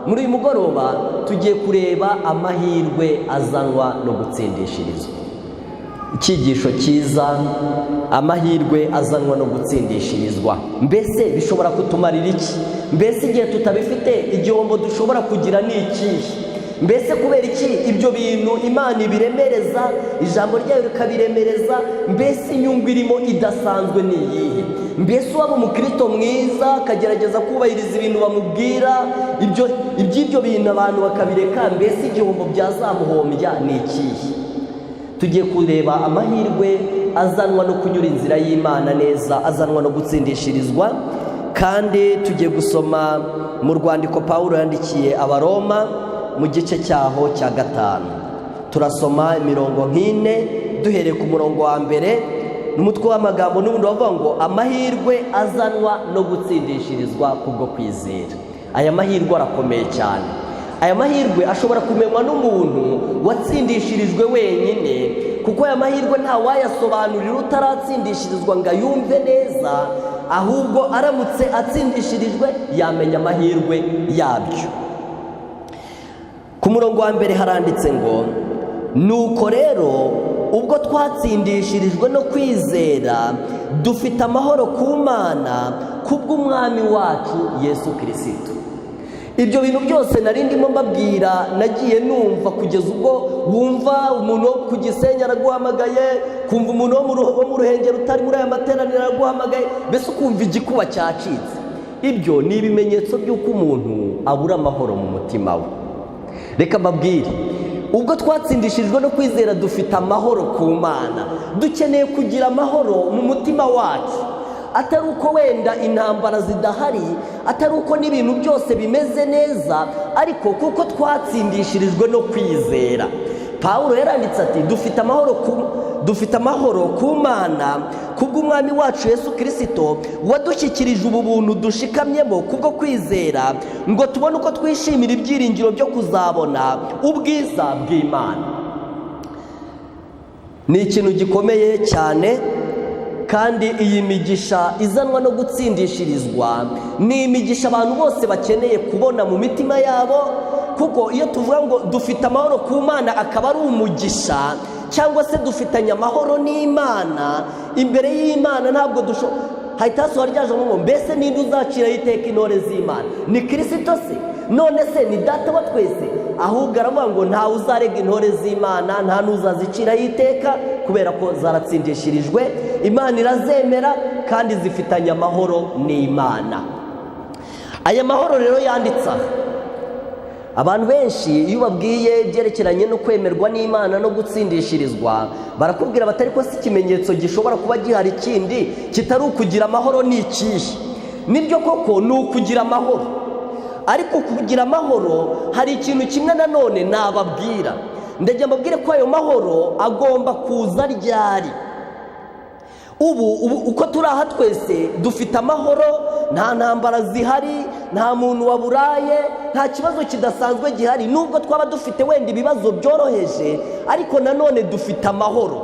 Muri uyu mugoroba tugiye kureba amahirwe azanwa no gutsindishirizwa. Icyigisho cyiza, amahirwe azanwa no gutsindishirizwa. Mbese bishobora kutumarira iki? Mbese igihe tutabifite igihombo dushobora kugira ni ikihe? Mbese kubera iki ibyo bintu Imana ibiremereza, ijambo ryayo rikabiremereza? Mbese inyungu irimo idasanzwe ni iyihe? Mbese uwaba umukristo mwiza akagerageza kubahiriza ibintu bamubwira, iby'ibyo bintu abantu bakabireka, mbese igihombo byazamuhombya ni ikihe? Tugiye kureba amahirwe azanwa no kunyura inzira y'Imana neza, azanwa no gutsindishirizwa. Kandi tugiye gusoma mu rwandiko Pawulo yandikiye Abaroma mu gice cyaho cya 5. Turasoma imirongo nk'ine duhereye ku murongo wa mbere, n'umutwe w'amagambo n'ubundi bavuga ngo amahirwe azanwa no gutsindishirizwa kubwo kwizera. Aya mahirwe arakomeye cyane. Aya mahirwe ashobora kumenywa n'umuntu watsindishirijwe wenyine, kuko aya mahirwe nta wayasobanurira utaratsindishirizwa ngo ayumve neza, ahubwo aramutse atsindishirijwe yamenya amahirwe yabyo. Ku murongo wa mbere haranditse ngo: nuko rero ubwo twatsindishirijwe no kwizera, dufite amahoro ku Mana kubw'Umwami wacu Yesu Kirisitu. Ibyo bintu byose nari ndimo mbabwira, nagiye numva kugeza ubwo wumva umuntu wo ku Gisenyi araguhamagaye, kumva umuntu wo mu Ruhengeri utari muri aya materaniro araguhamagaye, mbese ukumva igikuba cyacitse. Ibyo ni ibimenyetso by'uko umuntu abura amahoro mu mutima we. Reka mbabwire, ubwo twatsindishirijwe no kwizera dufite amahoro ku Mana. Dukeneye kugira amahoro mu mutima wacu, atari uko wenda intambara zidahari, atari uko n'ibintu byose bimeze neza, ariko kuko twatsindishirijwe no kwizera. Pawulo yaranditse ati dufite amahoro ku Mana kubw'Umwami wacu Yesu Kirisito, wadushyikirije ubu buntu dushikamyemo kubwo kwizera, ngo tubone uko twishimira ibyiringiro byo kuzabona ubwiza bw'Imana. Ni ikintu gikomeye cyane. Kandi iyi migisha izanwa no gutsindishirizwa ni imigisha abantu bose bakeneye kubona mu mitima yabo, kuko iyo tuvuga ngo dufite amahoro ku Mana akaba ari umugisha, cyangwa se dufitanye amahoro n'Imana, imbere y'Imana ntabwo hahita hasohora rya jambo ngo mbese ninde uzaciraho iteka intore z'Imana? Ni Kirisito se? None se ni data wa twese? Ahubwo aravuga ngo ntawe uzarega intore z'Imana, nta n'uzaziciraho iteka, kubera ko zaratsindishirijwe, Imana irazemera kandi zifitanye amahoro n'Imana. Aya mahoro rero yanditse aha, abantu benshi iyo ubabwiye ibyerekeranye no kwemerwa n'Imana no gutsindishirizwa, barakubwira bati ariko si ikimenyetso gishobora kuba gihari kindi kitari ukugira amahoro ni ikihe? Nibyo koko ni ukugira amahoro, ariko kugira amahoro hari ikintu kimwe nanone nababwira. Ndagira mbabwire ko ayo mahoro agomba kuza ryari. Ubu uko turi aha twese dufite amahoro, nta ntambara zihari, nta muntu waburaye, nta kibazo kidasanzwe gihari, nubwo twaba dufite wenda ibibazo byoroheje, ariko nanone dufite amahoro.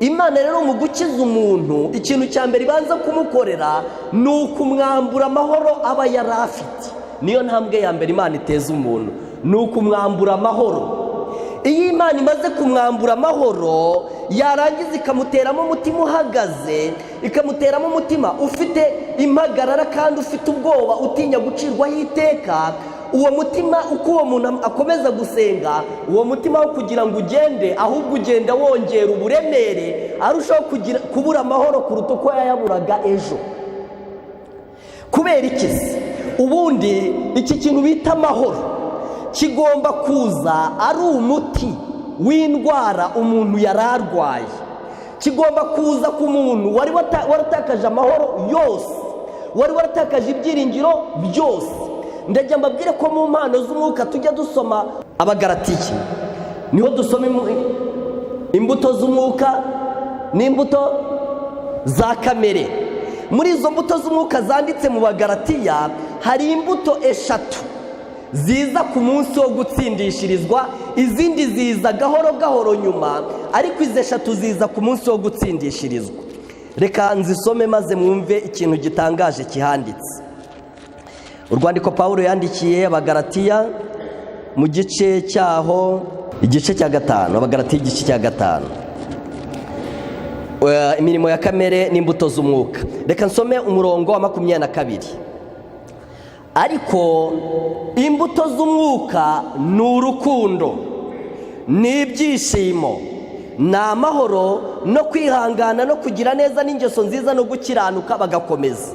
Imana rero mu gukiza umuntu, ikintu cya mbere ibanza kumukorera ni ukumwambura amahoro aba yari afite. Niyo ntambwe ya mbere Imana iteza umuntu, ni ukumwambura amahoro. Iyo Imana imaze kumwambura amahoro, yarangiza ikamuteramo umutima uhagaze, ikamuteramo umutima ufite impagarara kandi ufite ubwoba, utinya gucirwaho iteka. Uwo mutima, uko uwo muntu akomeza gusenga, uwo mutima wo kugira ngo ugende, ahubwo ugenda wongera uburemere, arushaho kubura amahoro kuruta uko yayaburaga ejo. Kubera iki se? Ubundi iki kintu bita amahoro kigomba kuza ari umuti w'indwara umuntu yari arwaye. Kigomba kuza ku muntu wari waratakaje amahoro yose, wari waratakaje ibyiringiro byose. Ndajya mbabwire ko mu mpano z'umwuka tujya dusoma Abagaratiya, niho dusoma imbuto z'umwuka n'imbuto za kamere. Muri izo mbuto z'umwuka zanditse mu Bagaratiya, hari imbuto eshatu ziza ku munsi wo gutsindishirizwa, izindi ziza gahoro gahoro nyuma, ariko izi eshatu ziza ku munsi wo gutsindishirizwa. Reka nzisome maze mwumve ikintu gitangaje kihanditse. Urwandiko Pawulo yandikiye Abagaratiya mu gice cyaho, igice cya 5, Abagaratiya igice cya 5, imirimo ya kamere n'imbuto z'umwuka. Reka nsome umurongo wa 22: "Ariko imbuto z'umwuka ni urukundo, ni ibyishimo, ni amahoro, no kwihangana, no kugira neza, n'ingeso nziza, no gukiranuka." Bagakomeza.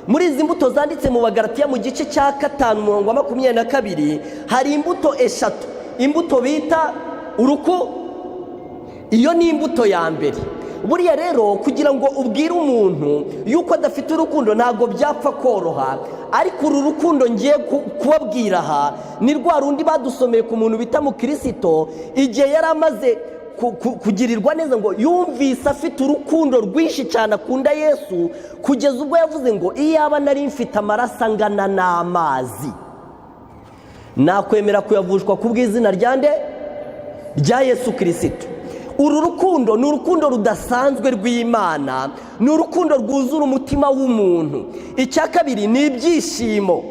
Muri izi mbuto zanditse mu Bagaratiya mu gice cya 5, umurongo wa 22, hari imbuto eshatu. Imbuto bita uruku, iyo ni imbuto ya mbere. Buriya rero kugira ngo ubwire umuntu yuko adafite urukundo ntabwo byapfa koroha, ariko uru rukundo ngiye kubabwira aha ni rwa rundi badusomeye ku muntu bita Mukirisito. Igihe yari amaze kugirirwa neza, ngo yumvise afite urukundo rwinshi cyane akunda Yesu, kugeza ubwo yavuze ngo: "Iyaba nari mfite amaraso angana n'amazi, nakwemera kuyavushwa ku bw'izina rya nde? Rya Yesu Kirisito." Uru rukundo ni urukundo rudasanzwe rw'Imana, ni urukundo rwuzura umutima w'umuntu. Icya kabiri ni ibyishimo.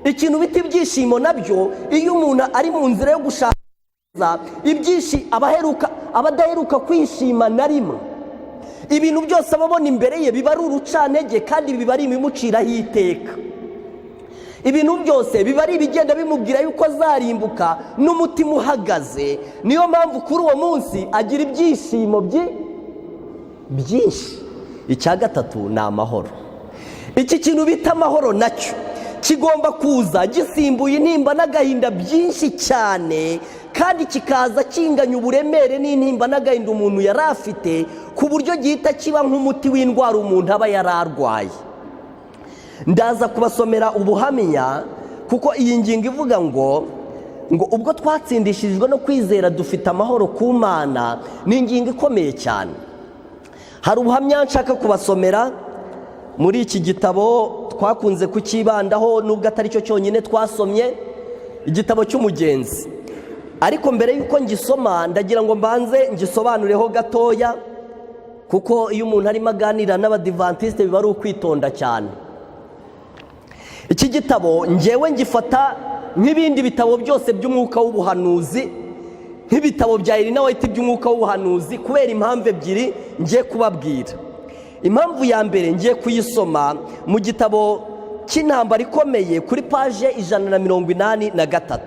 Ikintu bita ibyishimo nabyo, iyo umuntu ari mu nzira yo gushaka ibyishimo, abaheruka abadaheruka kwishima na rimwe. Ibintu byose ababona imbere ye biba ari urucantege, kandi biba ari ibimuciraho iteka. Ibintu byose biba ari ibigenda bimubwira yuko azarimbuka n'umutima uhagaze. Niyo mpamvu kuri uwo munsi agira ibyishimo byinshi. Icya gatatu ni amahoro. Iki kintu bita amahoro nacyo kigomba kuza gisimbuye intimba n'agahinda byinshi cyane, kandi kikaza kinganya uburemere n'intimba n'agahinda umuntu yari afite, ku buryo gihita kiba nk'umuti w'indwara umuntu aba yari arwaye. Ndaza kubasomera ubuhamya, kuko iyi ngingo ivuga ngo ubwo twatsindishirijwe no kwizera dufite amahoro ku Mana, ni ingingo ikomeye cyane. Hari ubuhamya nshaka kubasomera muri iki gitabo twakunze kucyibandaho, nubwo atari cyo cyonyine twasomye, igitabo cy'Umugenzi. Ariko mbere y'uko ngisoma, ndagira ngo mbanze ngisobanureho gatoya, kuko iyo umuntu arimo aganira n'Abadivantisite biba ari ukwitonda cyane. Iki gitabo ngewe ngifata nk'ibindi bitabo byose by'umwuka w'ubuhanuzi, nk'ibitabo bya Elena White by'umwuka w'ubuhanuzi, kubera impamvu ebyiri ngiye kubabwira. Impamvu ya mbere, ngiye kuyisoma mu gitabo cy'Intambara Ikomeye kuri paje 183.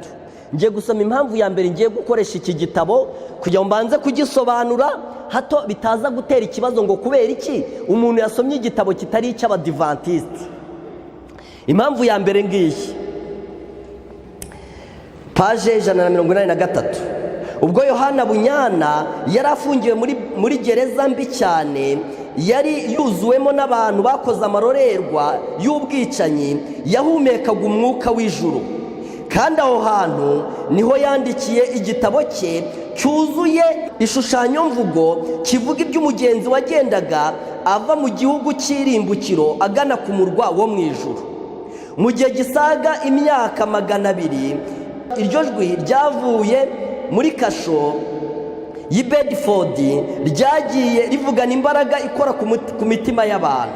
Ngiye gusoma impamvu ya mbere ngiye gukoresha iki gitabo kugira ngo mbanze kugisobanura, hato bitaza gutera ikibazo ngo kubera iki umuntu yasomye igitabo kitari icy'Abadivantisiti. Impamvu ya mbere ngiyi, paje 183: "Ubwo Yohana Bunyana yari afungiwe muri gereza mbi cyane yari yuzuwemo n'abantu bakoze amarorerwa y'ubwicanyi, yahumekaga umwuka w'ijuru, kandi aho hantu niho yandikiye igitabo cye cyuzuye ishushanyomvugo kivuga iby'umugenzi wagendaga ava mu gihugu cy'irimbukiro agana ku murwa wo mu ijuru. Mu gihe gisaga imyaka 200, iryo jwi ryavuye muri kasho y'i Bedford ryagiye rivugana imbaraga ikora ku mitima y'abantu.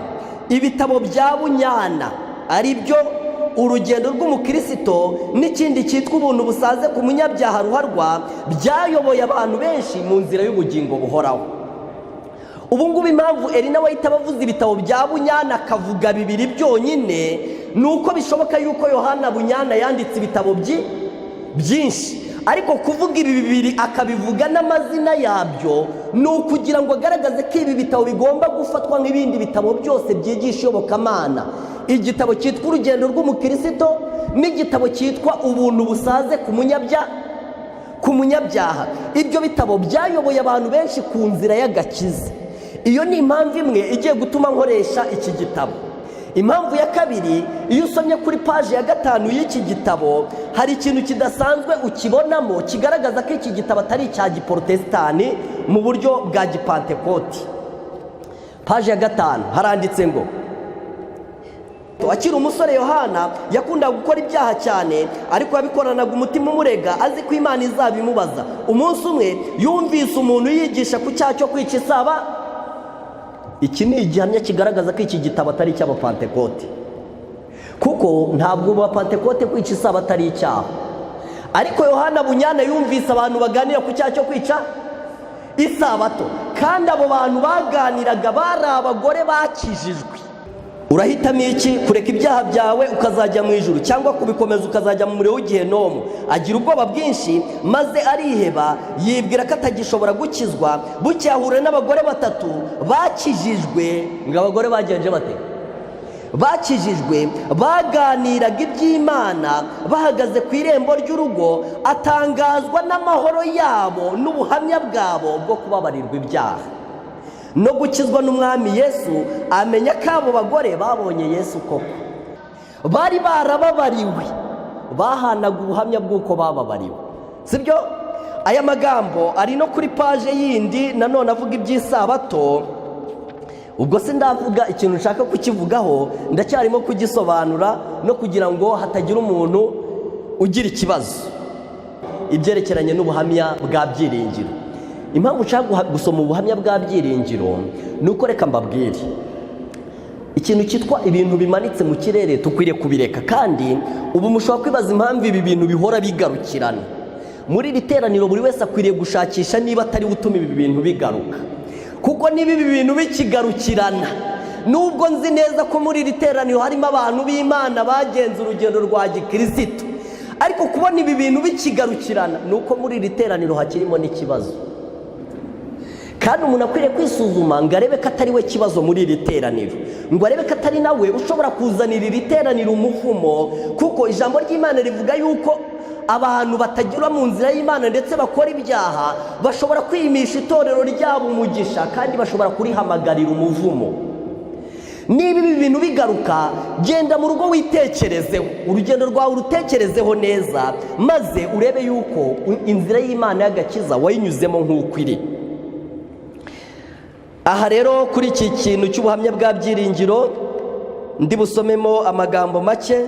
Ibitabo bya Bunyana, ari byo Urugendo rw'Umukirisito n'ikindi cyitwa Ubuntu Busaze ku Munyabyaha Ruharwa, byayoboye abantu benshi mu nzira y'ubugingo buhoraho." Ubu ngubu impamvu Elena White aba avuze ibitabo bya Bunyana, akavuga bibiri byonyine, ni uko bishoboka yuko Yohana Bunyana yanditse ibitabo byinshi, ariko kuvuga ibi bibiri akabivuga n'amazina yabyo. Ni ukugira ngo agaragaze ko ibi bitabo bigomba gufatwa nk'ibindi bitabo byose byigisha iyobokamana. Igitabo cyitwa Urugendo rw'Umukirisito n'igitabo cyitwa Ubuntu Busaze ku Munyabyaha, ibyo bitabo byayoboye abantu benshi ku nzira y'agakiza. Iyo ni impamvu imwe igiye gutuma nkoresha iki gitabo. Impamvu ya kabiri, iyo usomye kuri paji ya 5 y'iki gitabo, hari ikintu kidasanzwe ukibonamo kigaragaza ko iki gitabo atari icya giporotesitani mu buryo bwa gipantekoti. Paji ya 5 haranditse ngo: "Akiri umusore, Yohana yakundaga gukora ibyaha cyane, ariko yabikoranaga umutima umurega, azi ko Imana izabimubaza. Umunsi umwe yumvise umuntu yigisha ku cyaha cyo kwica isaba." Iki ni igihamya kigaragaza ko iki gitabo atari icy'Abapantekote, kuko ntabwo mu Bapantekote kwica isaba atari icyaha. Ariko Yohana Bunyana yumvise abantu baganira ku cyaha cyo kwica isabato, kandi abo bantu baganiraga bari abagore bakijijwe. "Urahitamo iki? Kureka ibyaha byawe ukazajya mu ijuru, cyangwa kubikomeza ukazajya mu muriro w'igihenomu?" Agira ubwoba bwinshi maze ariheba, yibwira ko atagishobora gukizwa. Bukeye ahura n'abagore batatu bakijijwe. Ngo abagore bagenje bate? Bakijijwe baganiraga iby'Imana bahagaze ku irembo ry'urugo. Atangazwa n'amahoro yabo n'ubuhamya bwabo bwo kubabarirwa ibyaha no gukizwa n'Umwami Yesu. Amenya ko abo bagore babonye Yesu koko, bari barababariwe, bahanaga ubuhamya bw'uko bababariwe, sibyo? Aya magambo ari no kuri paje yindi nanone avuga iby'isabato. Ubwo se ndavuga ikintu nshaka kukivugaho, ndacyarimo kugisobanura no kugira ngo hatagira umuntu ugira ikibazo. Ibyerekeranye n'ubuhamya bwa Byiringiro, impamvu nshaka gusoma ubuhamya bwa Byiringiro ni uko, reka mbabwire, ikintu cyitwa ibintu bimanitse mu kirere dukwiriye kubireka. Kandi ubu mushobora kwibaza impamvu ibi bintu bihora bigarukirana muri iri teraniro. Buri wese akwiriye gushakisha niba atari we utuma ibi bintu bigaruka, kuko niba ibi bintu bikigarukirana, nubwo nzi neza ko muri iri teraniro harimo abantu b'Imana bagenze urugendo rwa gikirisitu, ariko kubona ibi bintu bikigarukirana ni uko muri iri teraniro hakirimo n'ikibazo. Kandi umuntu akwiriye kwisuzuma ngo arebe ko atari we kibazo muri iri teraniro, ngo arebe ko atari nawe ushobora kuzanira iri teraniro umuvumo, kuko ijambo ry'Imana rivuga yuko abantu batagira mu nzira y'Imana ndetse bakora ibyaha bashobora kwimisha itorero ryabo umugisha, kandi bashobora kurihamagarira umuvumo. Niba ibi bintu bigaruka, genda mu rugo witekerezeho, urugendo rwawe urutekerezeho neza, maze urebe yuko inzira y'Imana y'agakiza wayinyuzemo nk'uko iri. Aha rero, kuri iki kintu cy'ubuhamya bwa Byiringiro, ndi busomemo amagambo make.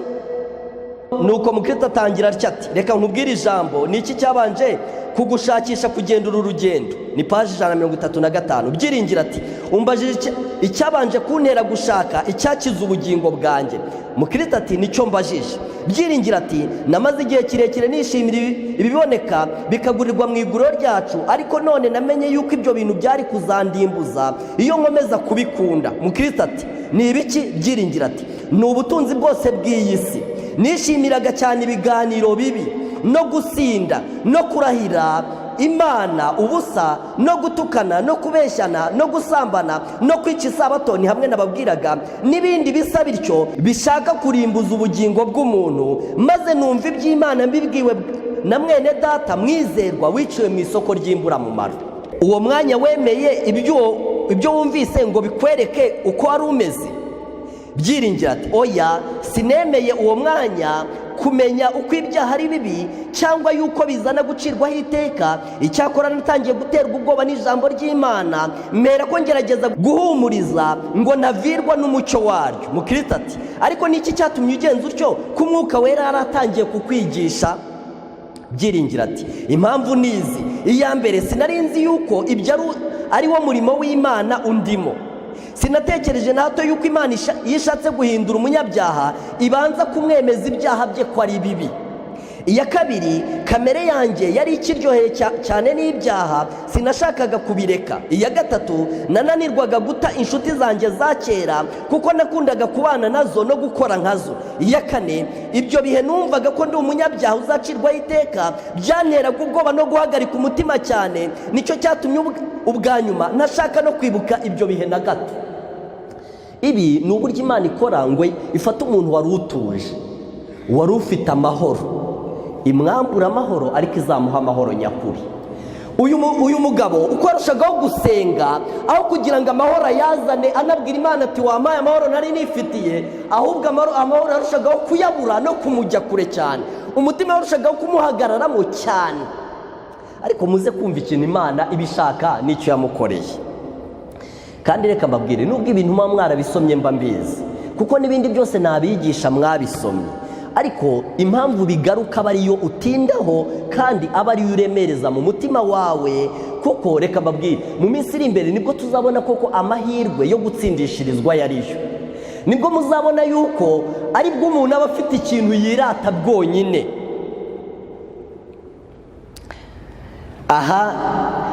Nuko Mukristo atangira atya ati: "Reka nkubwire ijambo. Ni iki cyabanje kugushakisha kugenda uru rugendo?" Ni paji 135. Byiringiro ati: "Umbajije icyabanje kuntera gushaka icyakiza ubugingo bwanjye?" Mukristo ati: "Nicyo mbajije." Byiringiro ati: "Namaze igihe kirekire nishimira ibiboneka bikagurirwa mu iguriro ryacu, ariko none namenye yuko ibyo bintu byari kuzandimbuza iyo nkomeza kubikunda." Mukristo ati: "Ni ibiki?" Byiringiro ati: "Ni ubutunzi bwose bw'iyi si. Nishimiraga cyane ibiganiro bibi no gusinda no kurahira Imana ubusa no gutukana no kubeshyana no gusambana no kwica isabato," ni hamwe nababwiraga, "n'ibindi bisa bityo bishaka kurimbuza ubugingo bw'umuntu. Maze numva iby'Imana mbibwiwe na mwene data mwizerwa wiciwe mu isoko ry'imburamumaro." "Uwo mwanya wemeye ibyo wumvise ngo bikwereke uko wari umeze?" Byiringiro ati: "Oya, sinemeye uwo mwanya kumenya uko ibyaha ari bibi cyangwa yuko bizana gucirwaho iteka. Icyakora natangiye guterwa ubwoba n'ijambo ry'Imana, mera ko ngerageza guhumuriza ngo ntavirwa n'umucyo waryo." Mukristo ati: "Ariko niki cyatumye ugenza utyo, ko Umwuka Wera yaratangiye kukwigisha?" Byiringiro ati: "Impamvu ni izi: iya mbere, sinari nzi yuko ibyo ari wo murimo w'Imana undimo. Sinatekereje na hato yuko Imana iyo ishatse guhindura umunyabyaha ibanza kumwemeza ibyaha bye ko ari bibi." Iya kabiri, kamere yanjye yari ikiryoheye cyane n'ibyaha, sinashakaga kubireka. Iya gatatu, nananirwaga guta inshuti zanjye za kera kuko nakundaga kubana nazo no gukora nkazo. Iya kane, ibyo bihe numvaga ko ndi umunyabyaha uzacirwaho iteka, byanteraga ubwoba no guhagarika umutima cyane. Nicyo cyatumye ubwa nyuma ntashaka no kwibuka ibyo bihe na gato. Ibi ni uburyo Imana ikora ngo ifate umuntu wari utuje, wari ufite amahoro, imwambura amahoro, ariko izamuha amahoro nyakuri. Uyu mugabo uko arushagaho gusenga, aho kugira ngo amahoro ayazane anabwira Imana ati: "Wampaye amahoro nari nifitiye", ahubwo amahoro yarushagaho kuyabura no kumujya kure cyane, umutima warushagaho kumuhagararamo cyane. Ariko muze kumva ikintu Imana iba ishaka n'icyo yamukoreye. Kandi reka mbabwire, nubwo ibintu muba mwarabisomye, mba mbizi, kuko n'ibindi byose nabigisha mwabisomye, ariko impamvu bigaruka aba ariyo utindaho kandi aba ariyo uremereza mu mutima wawe. Kuko reka mbabwire, mu minsi iri imbere nibwo tuzabona koko amahirwe yo gutsindishirizwa ayo ariyo. Nibwo muzabona yuko aribwo umuntu aba afite ikintu yirata bwonyine. Aha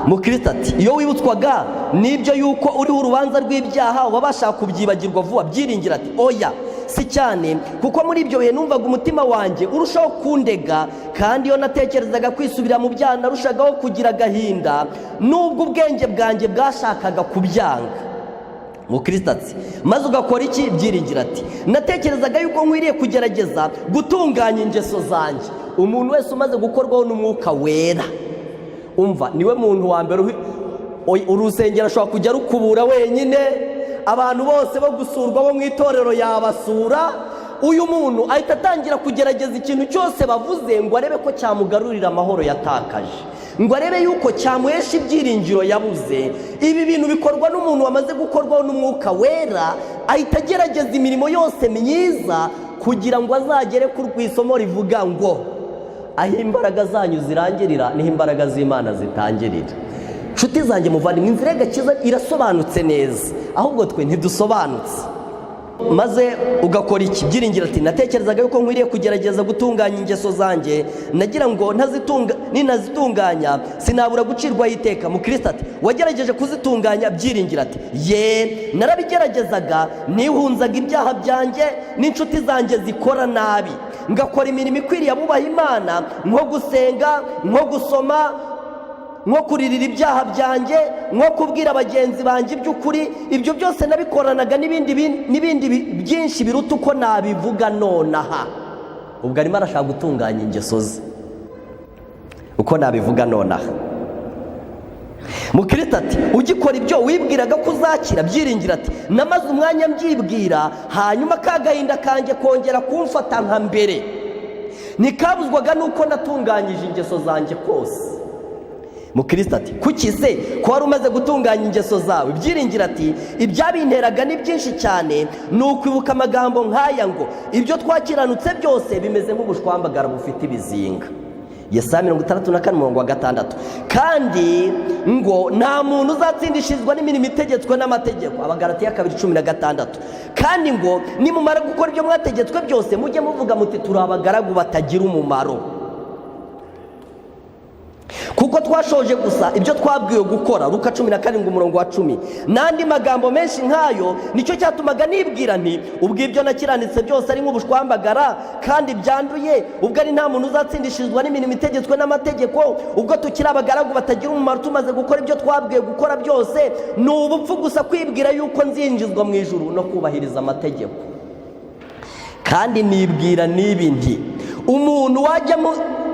mukristo ati: "Iyo wibutswaga n'ibyo yuko uriho urubanza rw'ibyaha, wabasha kubyibagirwa vuba?" Byiringira ati: "Oya, si cyane, kuko muri ibyo bihe numvaga umutima wanjye urushaho kundega, kandi iyo natekerezaga kwisubira mu byaha narushagaho kugira agahinda, nubwo ubwenge bwanjye bwashakaga kubyanga." Mukristo ati: "Maze ugakora iki?" Byiringira ati: "Natekerezaga yuko nkwiriye kugerageza gutunganya ingeso zanjye." Umuntu wese umaze gukorwaho n'Umwuka Wera, umva, niwe muntu wa mbere urusengero ashobora kujya rukubura wenyine, abantu bose bo gusurwa bo mu itorero yabasura. Uyu muntu ahita atangira kugerageza ikintu cyose bavuze ngo arebe ko cyamugarurira amahoro yatakaje, ngo arebe yuko cyamuhesha ibyiringiro yabuze. Ibi bintu bikorwa n'umuntu wamaze gukorwaho n'Umwuka Wera. Ahita agerageza imirimo yose myiza kugira ngo azagere ku isomo rivuga ngo aho imbaraga zanyu zirangirira niho imbaraga z'Imana zitangirira. Nshuti zanjye muvandimwe, inzira y'agakiza irasobanutse neza, ahubwo twe ntidusobanutse. "Maze ugakora iki?" Byiringira ati: "Natekerezaga yuko nkwiriye kugerageza gutunganya ingeso zanjye, nagira ngo ninazitunganya sinabura gucirwaho iteka." Mukristo ati: "Wagerageje kuzitunganya?" Byiringira ati: "Ye, narabigeragezaga. Nihunzaga ibyaha byanjye n'inshuti zanjye zikora nabi, ngakora imirimo ikwiriye abubaha Imana, nko gusenga, nko gusoma, nko kuririra ibyaha byanjye, nko kubwira bagenzi banjye iby'ukuri. Ibyo byose nabikoranaga n'ibindi byinshi biruta uko nabivuga nonaha." Ubwo arimo arashaka gutunganya ingeso ze. "Uko nabivuga nonaha." Mukristo ati: "Ugikora ibyo wibwiraga ko uzakira?" Byiringira ati: "Namaze umwanya mbyibwira, hanyuma ka gahinda kanjye kongera kumfata nka mbere. Ntikabuzwaga n'uko natunganyije ingeso zanjye kose." Mukristo ati: "Kuki se ko wari umaze gutunganya ingeso zawe?" Byiringira ati: "Ibyabinteraga ni byinshi cyane. Ni ukwibuka amagambo nk'aya ngo: 'Ibyo twakiranutse byose bimeze nk'ubushwambagara bufite ibizinga', Yesaya 64 umurongo wa 6, kandi ngo: 'Nta muntu uzatsindishirizwa n'imirimo itegetswe n'amategeko', Abagaratiya 2:16, kandi ngo: 'Nimumara gukora ibyo mwategetswe byose, mujye muvuga muti: Turi abagaragu batagira umumaro, kuko twashoje gusa ibyo twabwiwe gukora', Luka 17 umurongo wa 10, n'andi magambo menshi nk'ayo. Nicyo cyatumaga nibwira nti: 'Ubwo ibyo nakiranitse byose ari nk'ubushwambagara kandi byanduye, ubwo ari nta muntu uzatsindishirizwa n'imirimo itegetswe n'amategeko, ubwo tukiri abagaragu batagira umumaro tumaze gukora ibyo twabwiwe gukora byose, ni ubupfu gusa kwibwira yuko nzinjizwa mu ijuru no kubahiriza amategeko.' Kandi nibwira n'ibi nti: Umuntu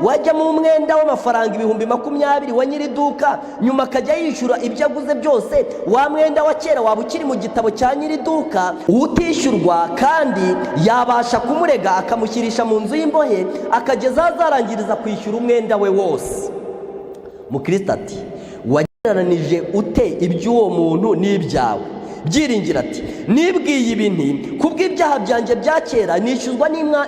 wajya mu mwenda w'amafaranga 20,000 wa nyiri iduka, nyuma akajya yishyura ibyo aguze byose, wa mwenda wa kera waba ukiri mu gitabo cya nyiri iduka utishyurwa, kandi yabasha kumurega akamushyirisha mu nzu y'imbohe akageza aho azarangiriza kwishyura umwenda we wose." Mukristo ati: "Wagereranije ute iby'uwo muntu n'ibyawe?" Byiringira ati: "Nibwiye ibi nti: 'Kubw'ibyaha byanjye bya kera nishyuzwa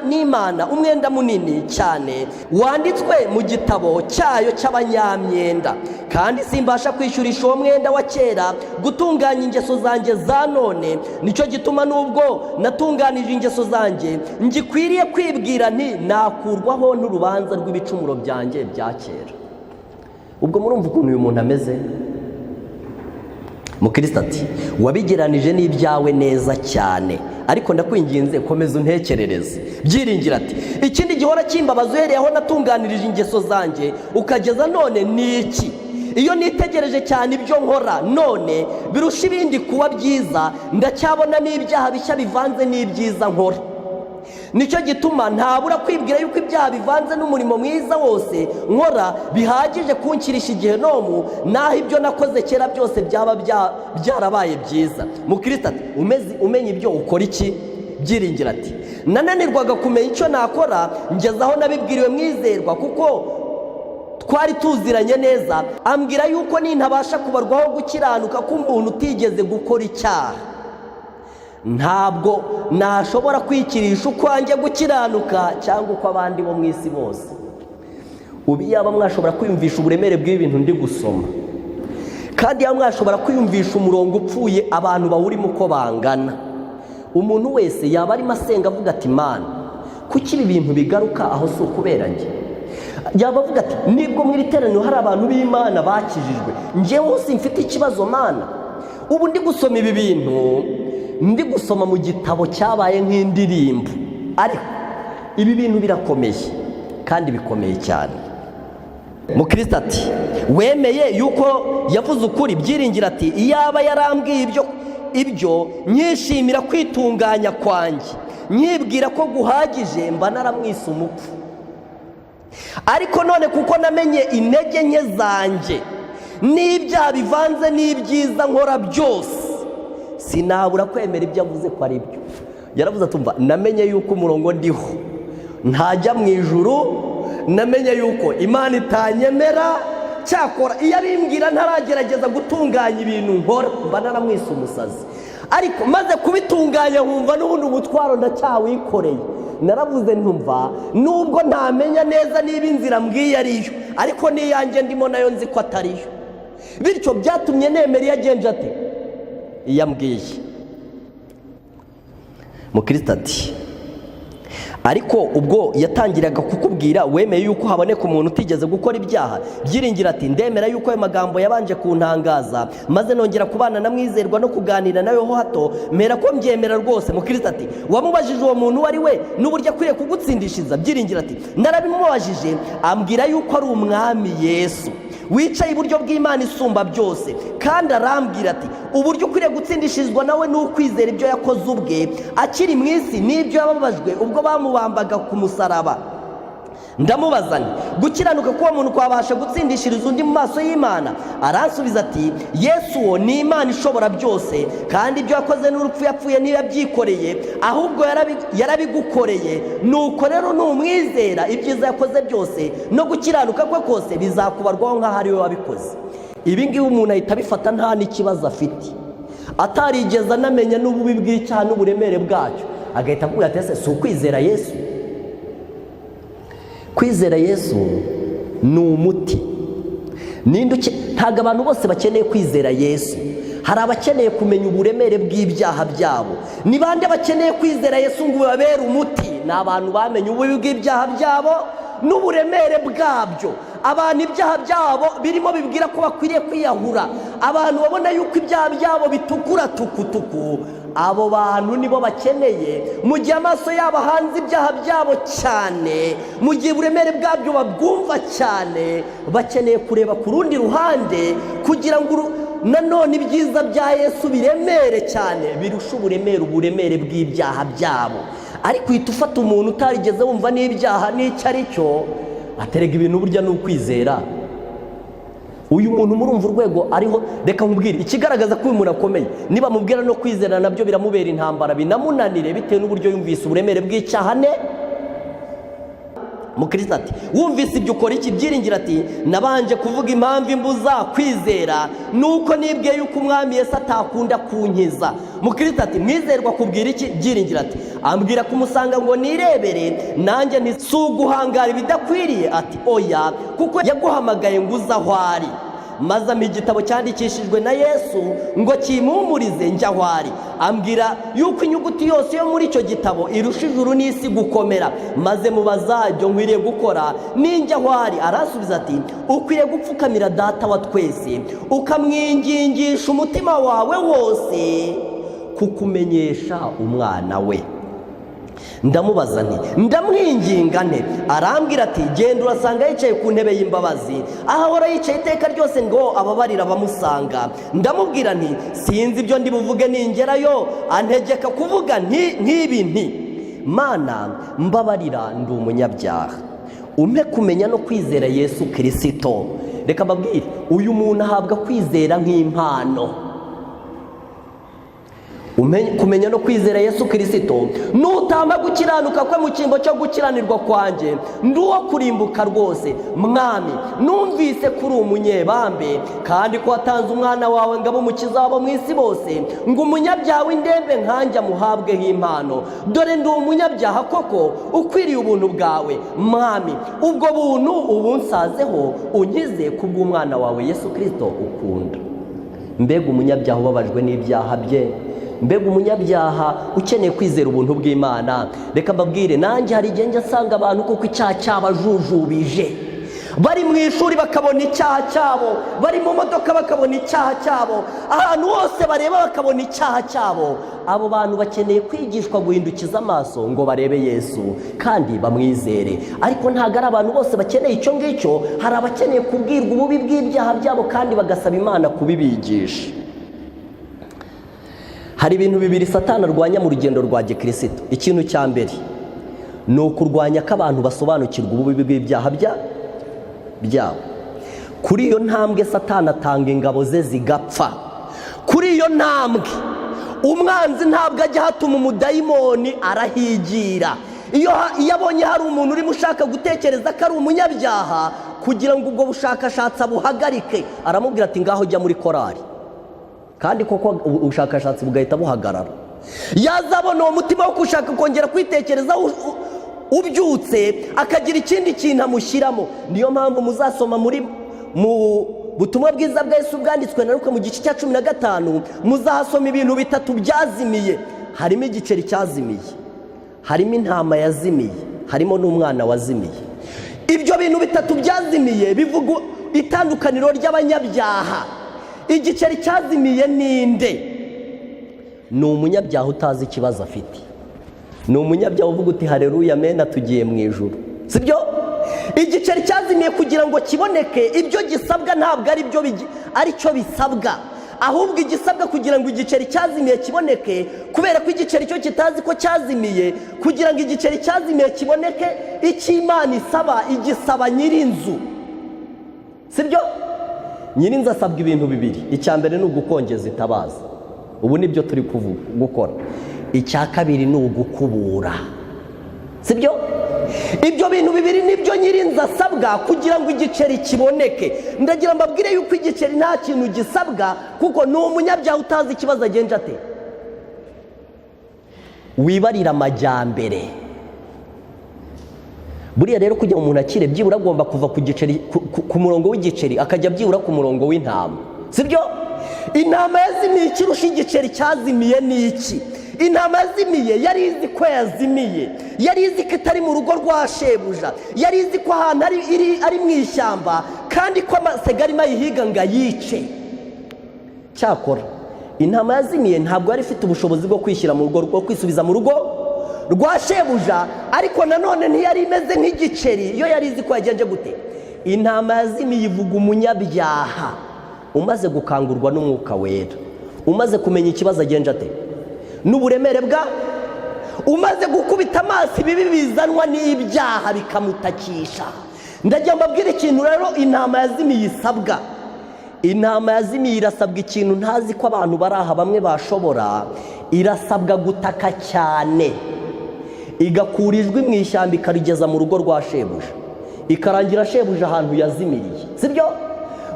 n'Imana umwenda munini cyane wanditswe mu gitabo cyayo cy'abanyamyenda, kandi simbasha kwishyurisha uwo mwenda wa kera gutunganya ingeso zanjye za none. Nicyo gituma nubwo natunganije ingeso zanjye, ngikwiriye kwibwira nti nakurwaho n'urubanza rw'ibicumuro byanjye bya kera.'" Ubwo murumva ukuntu uyu muntu ameze. Mukristo ati: "Wabigeranije n'ibyawe neza cyane, ariko ndakwinginze komeza untekerereze." Byiringira ati: "Ikindi gihora kimbabaza uhereye aho natunganirije ingeso zanjye ukageza none ni iki: iyo nitegereje cyane ibyo nkora none birusha ibindi kuba byiza, ndacyabona n'ibyaha bishya bivanze n'ibyiza nkora. Nicyo gituma ntabura kwibwira yuko ibyaha bivanze n'umurimo mwiza wose nkora bihagije kunkirisha igihenomu, naho ibyo nakoze kera byose byaba byarabaye byiza." Mukristo ati: "Umenya ibyo ukora iki?" Byiringira ati: "Nananirwaga kumenya icyo nakora, ngeze aho nabibwiriwe Mwizerwa, kuko twari tuziranye neza, ambwira yuko nintabasha kubarwaho gukiranuka k'umuntu utigeze gukora icyaha, ntabwo nashobora kwikirisha ukwanjye gukiranuka cyangwa uko abandi bo mu isi bose." Ubu yaba mwashobora kwiyumvisha uburemere bw'ibintu ndi gusoma, kandi yaba mwashobora kwiyumvisha umurongo upfuye abantu bawurimo uko bangana, umuntu wese yaba arimo asenga avuga ati: "Mana, kuki ibi bintu bigaruka? Aho si ukubera njye?" Yaba avuga ati: "Nibwo mu iri teraniro hari abantu b'Imana bakijijwe, njyewe simfite ikibazo, Mana." Ubu ndi gusoma ibi bintu, ndi gusoma mu gitabo cyabaye nk'indirimbo, ariko ibi bintu birakomeye kandi bikomeye cyane. Mukristo ati: "Wemeye yuko yavuze ukuri?" Byiringira ati: "Iyaba yarambwiye ibyo nkishimira kwitunganya kwanjye, nkibwira ko guhagije, mba naramwise umupfu. Ariko none kuko namenye intege nke zanjye n'ibyaha bivanze n'ibyiza nkora byose, sinabura kwemera ibyo avuze ko ari byo." Yaravuze atumva: "Namenye yuko umurongo ndiho ntajya mu ijuru, namenye yuko Imana itanyemera. Cyakora iyo abimbwira ntaragerageza gutunganya ibintu nkora, mba naramwise umusazi. Ariko maze kubitunganya nkumva n'ubundi umutwaro ndacyawikoreye, naravuze ntumva nubwo ntamenya neza niba inzira mbwiye ariyo, ariko n'iyanjye ndimo nayo nzi ko atariyo. Bityo byatumye nemera iyo agenje ate, iyo ambwiye." Mukristo ati: "Ariko ubwo yatangiraga kukubwira, wemeye yuko haboneka umuntu utigeze gukora ibyaha?" Byiringira ati: "Ndemera yuko ayo magambo yabanje kuntangaza, maze nongera kubana na Mwizerwa no kuganira nawe ho hato, mera ko mbyemera rwose." Mukristo ati: "Wamubajije uwo muntu uwo ari we n'uburyo akwiriye kugutsindishiriza?" Byiringira ati: "Narabimubajije, ambwira yuko ari Umwami Yesu wicaye iburyo bw'Imana isumba byose, kandi arambwira ati: 'Uburyo ukwiriye gutsindishirizwa nawe ni ukwizera ibyo yakoze ubwe akiri mu isi n'ibyo yababajwe ubwo bamubambaga ku musaraba.' Ndamubaza nti: 'Gukiranuka k'uwo muntu kwabasha gutsindishiriza undi mu maso y'Imana?' Aransubiza ati: 'Yesu uwo ni Imana ishobora byose, kandi ibyo yakoze n'urupfu yapfuye ntiyabyikoreye, ahubwo yarabigukoreye. Nuko rero numwizera, ibyiza yakoze byose no gukiranuka kwe kose bizakubarwaho nk'aho ari we wabikoze.'" Ibi ngibi umuntu ahita abifata nta n'ikibazo afite, atarigeze anamenya n'ububi bw'icyaha n'uburemere bwacyo, agahita avuga ati: "Ese si ukwizera Yesu?" Kwizera Yesu ni umuti. Ntabwo abantu bose bakeneye kwizera Yesu. Hari abakeneye kumenya uburemere bw'ibyaha byabo. Ni bande bakeneye kwizera Yesu ngo babere umuti? Ni abantu bamenye ububi bw'ibyaha byabo n'uburemere bwabyo, abantu ibyaha byabo birimo bibwira ko bakwiriye kwiyahura, abantu babona yuko ibyaha byabo bitukura tukutuku. Abo bantu nibo bakeneye, mu gihe amaso yabo ahanze ibyaha byabo cyane, mu gihe uburemere bwabyo babwumva cyane, bakeneye kureba ku rundi ruhande kugira ngo nanone ibyiza bya Yesu biremere cyane, birusha uburemere bw'ibyaha byabo. Ariko uhita ufata umuntu utarigeze wumva n'ibyaha n'icyo ari cyo, aterega ibintu burya ni ukwizera. Uyu muntu murumva urwego ariho. Reka nkubwire ikigaragaza ko uyu muntu akomeye: niba mubwira no kwizera nabyo biramubera intambara, binamunanire, bitewe n'uburyo yumvise uburemere bw'icyaha ne. Mukristo ati: "Wumvise ibyo ukora iki?" Byiringiro ati: "Nabanje kuvuga impamvu imbuza kwizera, nuko nibwiye yuko Umwami Yesu atakunda kunkiza." Mukristo ati: "Mwizerwa kubwira iki?" Byiringiro ati: "Ambwira kumusanga ngo nirebere nanjye." Nti: "Si uguhangara ibidakwiriye?" Ati: "Oya, kuko yaguhamagaye ngo uze aho ari." Maze ampa igitabo cyandikishijwe na Yesu ngo kimpumurize. Njya aho ari, ambwira yuko inyuguti yose yo muri icyo gitabo irusha ijuru n'isi gukomera. Maze mubaza ibyo nkwiriye gukora ninjya aho ari. Arasubiza ati: "Ukwiriye gupfukamira Data wa twese, ukamwingingisha umutima wawe wose kukumenyesha umwana we." Ndamubaza nti: "Ndamwinginga nte?" Arambwira ati: "Genda, urasanga yicaye ku ntebe y'imbabazi, aho ahora yicaye iteka ryose ngo ababarira abamusanga." Ndamubwira nti: "Sinzi ibyo ndi buvuge ningerayo." Antegeka kuvuga nk'ibi, nti: "Mana, mbabarira, ndi umunyabyaha, umpe kumenya no kwizera Yesu Kirisito." Reka mbabwire, uyu muntu ahabwa kwizera nk'impano, kumenya no kwizera Yesu Kirisito. "Nutamba gukiranuka kwe mu cyimbo cyo gukiranirwa kwanjye, ndi uwo kurimbuka rwose. Mwami, numvise ko uri umunyebambe, kandi ko watanze umwana wawe ngo abe umukiza wabo mu isi bose, ngo umunyabyaha w'indembe nkanjye amuhabweho impano. Dore ndi umunyabyaha koko ukwiriye ubuntu bwawe. Mwami, ubwo buntu ubunsazeho, unkize kubw'umwana wawe Yesu Kirisito ukunda." Mbega umunyabyaha ubabajwe n'ibyaha bye! Mbega umunyabyaha ukeneye kwizera ubuntu bw'Imana! Reka mbabwire, nanjye hari igihe njya nsanga abantu kuko icyaha cyabajujubije, bari mu ishuri bakabona icyaha cyabo, bari mu modoka bakabona icyaha cyabo, ahantu hose bareba bakabona icyaha cyabo. Abo bantu bakeneye kwigishwa guhindukiza amaso ngo barebe Yesu kandi bamwizere. Ariko ntabwo ari abantu bose bakeneye icyo ngicyo. Hari abakeneye kubwirwa ububi bw'ibyaha byabo kandi bagasaba Imana kubibigisha. Hari ibintu bibiri Satani arwanya mu rugendo rwa gikirisito. Ikintu cya mbere ni ukurwanya ko abantu basobanukirwa ububi bw'ibyaha byabo. Kuri iyo ntambwe Satani atanga ingabo ze zigapfa. Kuri iyo ntambwe umwanzi ntabwo ajya ahatuma umudayimoni, arahigira. Iyo abonye hari umuntu urimo ushaka gutekereza ko ari umunyabyaha, kugira ngo ubwo bushakashatsi abuhagarike, aramubwira ati: "Ngaho jya muri korari." Kandi koko ubushakashatsi bugahita buhagarara. Yazabona uwo mutima wo gushaka kongera kwitekerezaho ubyutse, akagira ikindi kintu amushyiramo. Niyo mpamvu muzasoma muri mu butumwa bwiza bwa Yesu bwanditswe na Luka, mu gice cya 15, muzahasoma ibintu bitatu byazimiye. Harimo igiceri cyazimiye, harimo intama yazimiye, harimo n'umwana wazimiye. Ibyo bintu bitatu byazimiye bivuga itandukaniro ry'abanyabyaha. Igiceri cyazimiye ninde? Ni umunyabyaha utazi ikibazo afite, ni umunyabyaha uvuga uti: "Hareruya, mena, tugiye mu ijuru." Sibyo? Igiceri cyazimiye, kugira ngo kiboneke, ibyo gisabwa ntabwo ari byo aricyo bisabwa. Ahubwo igisabwa kugira ngo igiceri cyazimiye kiboneke, kubera ko igiceri cyo kitazi ko cyazimiye, kugira ngo igiceri cyazimiye kiboneke, icyo Imana isaba, igisaba nyir'inzu. Sibyo? Nyir'inzu asabwa ibintu bibiri. Icya mbere ni ugukongeza itabaza, ubu nibyo turi gukora. Icya kabiri ni ugukubura. Sibyo? Ibyo bintu bibiri nibyo nyir'inzu asabwa kugira ngo igiceri kiboneke. Ndagira mbabwire yuko igiceri nta kintu gisabwa, kuko ni umunyabyaha utazi ikibazo agenje ate, wibarira amajyambere. Buriya rero kugira ngo umuntu akire, byibura agomba kuva ku giceri, ku murongo w'igiceri, akajya byibura ku murongo w'intama. Sibyo? Intama yazimiye, ikirusha igiceri cyazimiye ni iki? Intama yazimiye yari izi ko yazimiye, yari izi ko itari mu rugo rwa shebuja, yari izi ko ahantu ari mu ishyamba, kandi ko amasega arimo ayihiga ngo ayice. Cyakora intama yazimiye ntabwo yari ifite ubushobozi bwo kwishyira mu rugo, rwo kwisubiza mu rugo rwa shebuja. Ariko nanone ntiyari imeze nk'igiceri, iyo yari izi ko yagenje gute. Intama yazimiye ivuga umunyabyaha umaze gukangurwa n'Umwuka Wera, umaze kumenya ikibazo agenje ate n'uburemere bwa, umaze gukubita amaso ibibi bizanwa n'ibyaha bikamutakisha. Ndagira mbabwire ikintu rero intama yazimiye isabwa. Intama yazimiye irasabwa ikintu ntazi ko abantu bari aha bamwe bashobora. Irasabwa gutaka cyane. Igakura ijwi mu ishyamba ikarigeza mu rugo rwa shebuja, ikarangira shebuja ahantu yazimiriye, sibyo?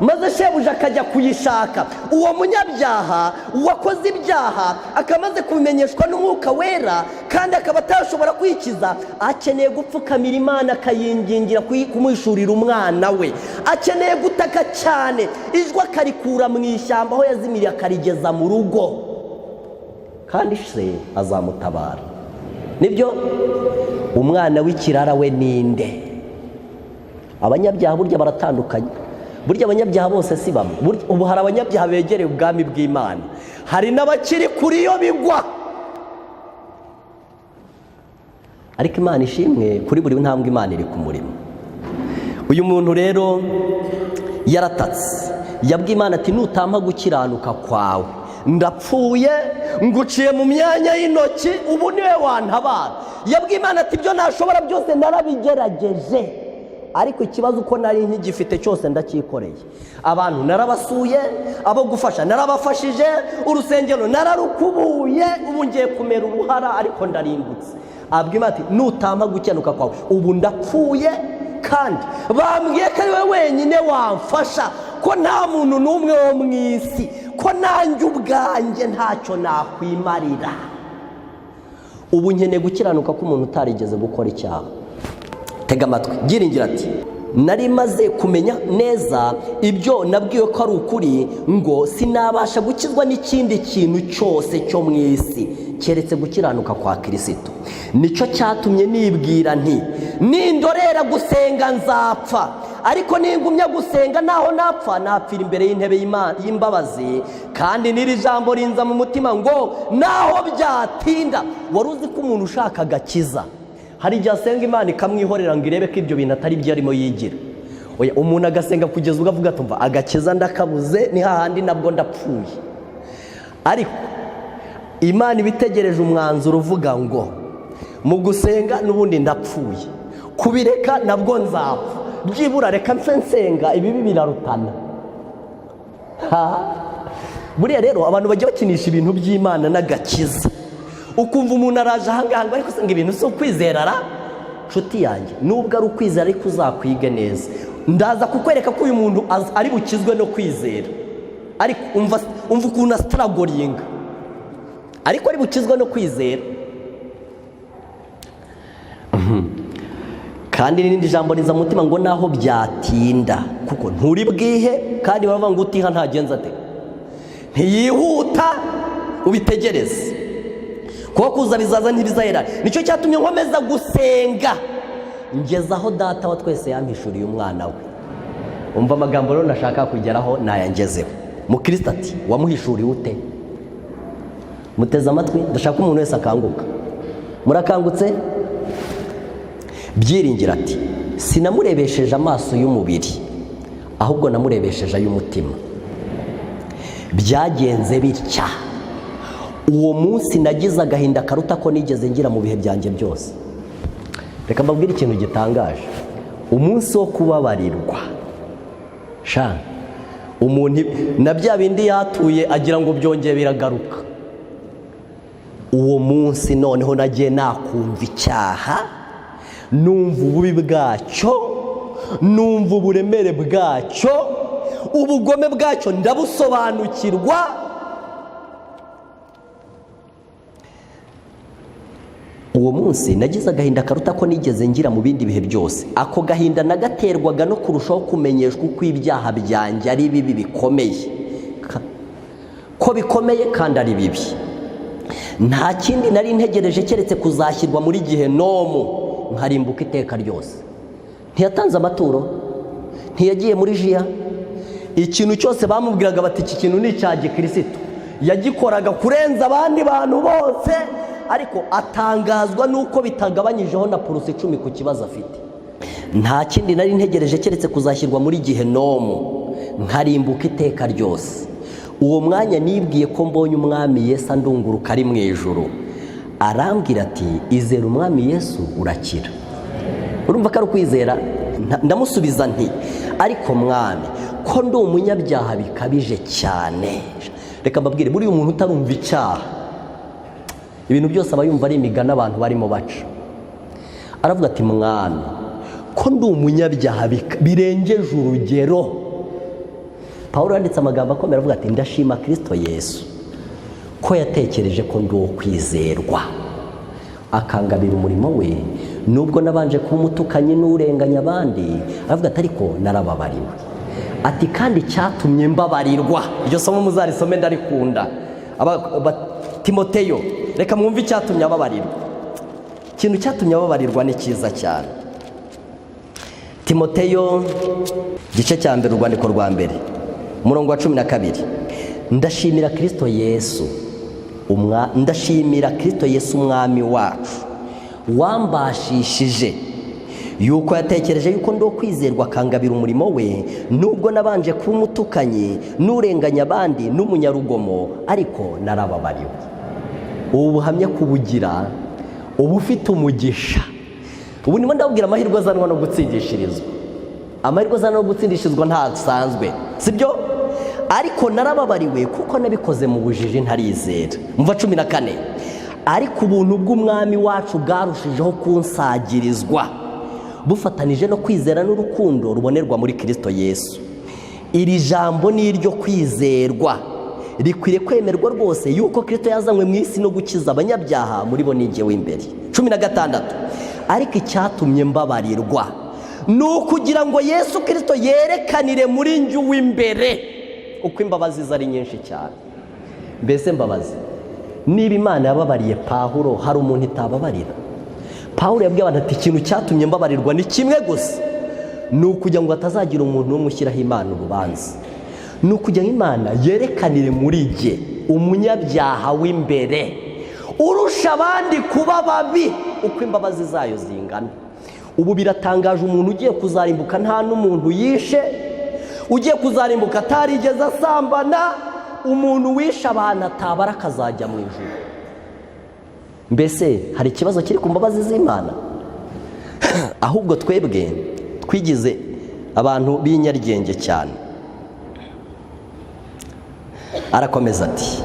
Maze shebuja akajya kuyishaka. Uwo munyabyaha wakoze ibyaha akamaze kubimenyeshwa n'Umwuka Wera kandi akaba atashobora kwikiza, akeneye gupfukamira Imana akayingingira kumuhishurira umwana we. Akeneye gutaka cyane, ijwi akarikura mu ishyamba aho yazimiriye akarigeza mu rugo, kandi se azamutabara. Nibyo, umwana w'ikirara we ninde? Abanyabyaha burya baratandukanye. Burya abanyabyaha bose si bamwe. Ubu hari abanyabyaha begereye ubwami bw'Imana, hari n'abakiri kuri yo bigwa. Ariko Imana ishimwe, kuri buri ntambwe Imana iri ku murimo. Uyu muntu rero yaratatse, yabwiye Imana ati: "Nutampa gukiranuka kwawe ndapfuye, nguciye mu myanya y'intoki, ubu niwe wantabara." Yabwiye Imana ati: "Ibyo nashobora byose narabigerageje, ariko ikibazo uko nari nkigifite cyose ndacyikoreye. Abantu narabasuye, abo gufasha narabafashije, urusengero nararukubuye, ubu ngiye kumera uruhara ariko ndarimbutse." Abwira Imana ati: "Nutampa gukiranuka kwawe ubu ndapfuye, kandi bambwiye ko ari wowe wenyine wamfasha, ko nta muntu n'umwe wo mu isi, ko nanjye ubwanjye ntacyo nakwimarira. Ubu nkeneye gukiranuka k'umuntu utarigeze gukora icyaha." Tega amatwi. Byiringiro ati: "Nari maze kumenya neza ibyo nabwiwe ko ari ukuri, ngo sinabasha gukizwa n'ikindi kintu cyose cyo mu isi keretse gukiranuka kwa Kirisito. Nicyo cyatumye nibwira nti: nindorera gusenga nzapfa, ariko ningumya gusenga naho napfa napfira imbere y'intebe y'imbabazi. Kandi n'iri jambo rinza mu mutima ngo naho byatinda." Wari uzi ko umuntu ushaka agakiza hari igihe asenga Imana ikamwihorera ngo irebe ko ibyo bintu atari byo arimo yigira? Oya, umuntu agasenga kugeza ubwo avuga ati: "Umva, agakiza ndakabuze, ni hahandi nabwo ndapfuye." Ariko Imana iba itegereje umwanzuro uvuga ngo: "Mu gusenga n'ubundi ndapfuye, kubireka nabwo nzapfa, byibura reka mfe nsenga, ibibi birarutana." Ha! Buriya rero abantu bajya bakinisha ibintu by'Imana n'agakiza, ukumva umuntu araje ahangaha ngo: "Ariko ngo ibintu si ukwizera ra?" Nshuti yanjye, nubwo ari ukwizera, ariko uzakwige neza. Ndaza kukwereka ko uyu muntu ari bukizwe no kwizera, ariko umva, umva ukuntu astrugglinga, ariko ari bukizwe no kwizera. Kandi n'irindi jambo riza mu mutima ngo naho byatinda, kuko nturi bwihe, kandi baravuga ngo utiha ntagenza ate? Ntiyihuta. Ubitegereze, kuko kuza bizaza ntibizahera. Nicyo cyatumye nkomeza gusenga ngeze aho Data wa twese yampishuriye umwana we. Umva amagambo rero nashaka kugeraho nayangezeho. Mukristo ati: "Wamuhishuriye ute?" Muteze amatwi, ndashaka ko umuntu wese akanguka. Murakangutse? Byiringiro ati: "Sinamurebesheje amaso y'umubiri, ahubwo namurebesheje ay'umutima. Byagenze bitya: uwo munsi nagize agahinda karuta ko nigeze ngira mu bihe byanjye byose." Reka mbabwire ikintu gitangaje. Umunsi wo kubabarirwa sha, umuntu na bya bindi yatuye agira ngo byongeye biragaruka. "Uwo munsi noneho nagiye nakumva icyaha, numva ububi bwacyo, numva uburemere bwacyo, ubugome bwacyo ndabusobanukirwa." "Uwo munsi nagize agahinda karuta ko nigeze ngira mu bindi bihe byose. Ako gahinda nagaterwaga no kurushaho kumenyeshwa uko ibyaha byanjye ari bibi bikomeye, ko bikomeye kandi ari bibi. Nta kindi nari ntegereje keretse kuzashyirwa muri gihenomu nkarimbuka iteka ryose." Ntiyatanze amaturo, ntiyagiye muri jiya, ikintu cyose bamubwiraga bati: "Iki kintu ni icya gikirisitu," yagikoraga kurenza abandi bantu bose, ariko atangazwa n'uko bitagabanyijeho na 10% ku kibazo afite. "Nta kindi nari ntegereje keretse kuzashyirwa muri gihenomu nkarimbuka iteka ryose. Uwo mwanya nibwiye ko mbonye Umwami Yesu andunguruka ari mu ijuru, arambwira ati: 'Izera Umwami Yesu urakira.'" Urumva ko ari ukwizera. "Ndamusubiza nti: 'Ariko Mwami, ko ndi umunyabyaha bikabije cyane?'" Reka mbabwire, buriya umuntu utarumva icyaha, ibintu byose aba yumva ari imigani abantu barimo baca. Aravuga ati: "Mwami, ko ndi umunyabyaha birengeje urugero." Pawulo yanditse amagambo akomeye, aravuga ati: "Ndashima Kirisito Yesu ko yatekereje ko ndi uwo kwizerwa, akangabira umurimo we, nubwo nabanje kuba umutukanyi n'urenganya abandi." Aravuga ati: "Ariko narababariwe." Ati: "Kandi icyatumye mbabarirwa," iryo somo muzarisome, ndarikunda. Timoteyo, reka mwumve icyatumye ababarirwa. Ikintu cyatumye ababarirwa ni cyiza cyane. Timoteyo, igice cya mbere, urwandiko rwa mbere, umurongo wa 12: "Ndashimira Kirisito Yesu, ndashimira Kirisito Yesu Umwami wacu, wambashishije yuko yatekereje yuko ndi kwizerwa, akangabira umurimo we, nubwo nabanje kuba umutukanyi n'urenganya abandi n'umunyarugomo, ariko narababariwe." Ubu buhamya kubugira uba ufite umugisha. Ubu ndimo ndababwira amahirwe azanwa no gutsindishirizwa. Amahirwe azanwa no gutsindishirizwa ntasanzwe, sibyo? "Ariko narababariwe kuko nabikoze mu bujiji, ntarizera." Mva 14: "Ariko ubuntu bw'Umwami wacu bwarushijeho kunsagirizwa, bufatanije no kwizera n'urukundo rubonerwa muri Kirisito Yesu. Iri jambo ni iryo kwizerwa, rikwiriye kwemerwa rwose, yuko Kirisito yazanywe mu isi no gukiza abanyabyaha, muri bo n'igihe w'imbere." 16: "Ariko icyatumye mbabarirwa ni ukugira ngo Yesu Kirisito yerekanire muri njye uw'imbere uko imbabazi ze ari nyinshi cyane." Mbese mbabazi, niba Imana yababariye Pawulo, hari umuntu itababarira? Pawulo yabwiye abantu ati: "Ikintu cyatumye mbabarirwa ni kimwe gusa, ni ukugira ngo hatazagira umuntu n'umwe ushyiraho Imana urubanza, ni ukugira ngo Imana yerekanire muri jye, umunyabyaha w'imbere urusha abandi kuba babi, uko imbabazi zayo zingana." Ubu biratangaje, umuntu ugiye kuzarimbuka nta n'umuntu yishe, ugiye kuzarimbuka atarigeze asambana, umuntu wishe abantu atabara akazajya mu ijuru. Mbese hari ikibazo kiri ku mbabazi z'Imana? Ahubwo twebwe twigize abantu b'inyaryenge cyane. Arakomeza ati: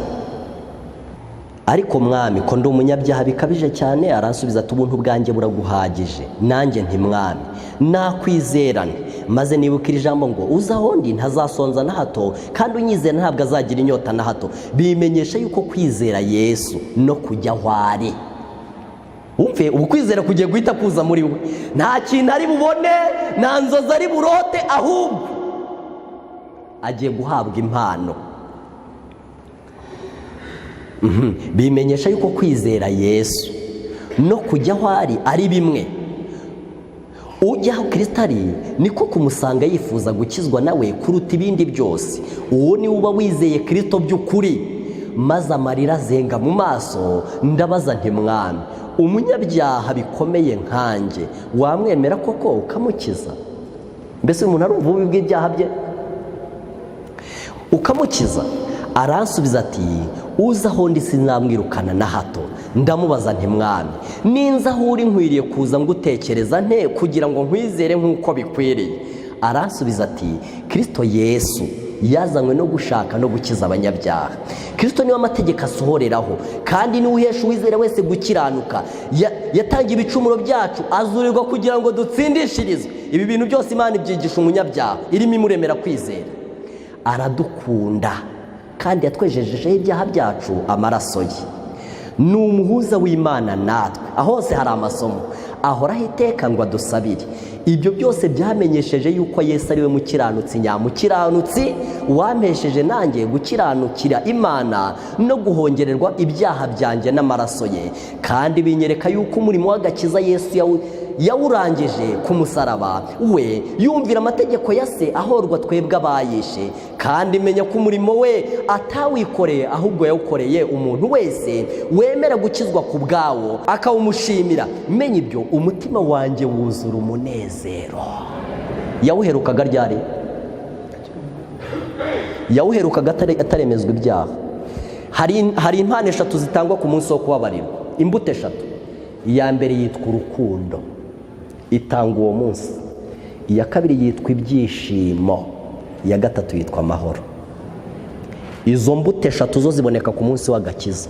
"Ariko Mwami, ko ndi umunyabyaha bikabije cyane?" Aransubiza ati: "Ubuntu bwanjye buraguhagije." Nanjye nti: "Mwami, nakwizerane?" Maze nibuka iri jambo ngo: "Uza aho ndi ntazasonza na hato, kandi unyizera ntabwo azagira inyota na hato." Bimenyesha yuko kwizera Yesu no kujya aho ari, wumve, ubu kwizera kugiye guhita kuza muri we. Nta kintu ari bubone, nta nzozi ari burote, ahubwo agiye guhabwa impano. Bimenyesha yuko kwizera Yesu no kujya aho ari ari bimwe. Ujya aho Kirisito ari niko kumusanga yifuza gukizwa nawe kuruta ibindi byose. Uwo niwe uba wizeye Kirisito by'ukuri. Maze amarira azenga mu maso, ndabaza nti: "Mwami, umunyabyaha bikomeye nkanjye wamwemera koko ukamukiza?" Mbese umuntu arumva ububi bw'ibyaha bye, ukamukiza? Aransubiza ati: "Uza aho ndi sinamwirukana na hato." Ndamubaza nti: "Mwami, ninza aho uri nkwiriye kuza ngutekereza nte kugira ngo nkwizere nk'uko bikwiriye?" Aransubiza ati: "Kirisito Yesu yazanywe no gushaka no gukiza abanyabyaha. Kirisito niwe amategeko asohoreraho, kandi niwe uhesha uwizera wese gukiranuka. Yatangiye ibicumuro byacu, azurirwa kugira ngo dutsindishirizwe." Ibi bintu byose Imana ibyigisha umunyabyaha, irimo imuremera kwizera. "Aradukunda kandi yatwejejeho ibyaha byacu amaraso ye. Ni umuhuza w'Imana natwe." Aho hose hari amasomo. "Ahoraho iteka ngo adusabire." Ibyo byose byamenyesheje yuko Yesu ari we mukiranutsi nyamukiranutsi, wampesheje nanjye gukiranukira Imana no guhongererwa ibyaha byanjye n'amaraso ye. Kandi binyereka yuko umurimo w'agakiza Yesu yawurangije ku musaraba we, yumvira amategeko ya Se, ahorwa twebwe abayishe. Kandi menya ko umurimo we atawikoreye, ahubwo yawukoreye umuntu wese wemera gukizwa ku bwawo, akawumushimira. Menya ibyo, umutima wanjye wuzura umunezero. Yawuherukaga ryari? Yawuherukaga ataremezwa ibyaha. Hari impano eshatu zitangwa ku munsi wo kubabarirwa, imbuto eshatu. Iya mbere yitwa urukundo, itanga uwo munsi. Iya kabiri yitwa ibyishimo. Iya gatatu yitwa amahoro. Izo mbuto eshatu zo ziboneka ku munsi w'agakiza.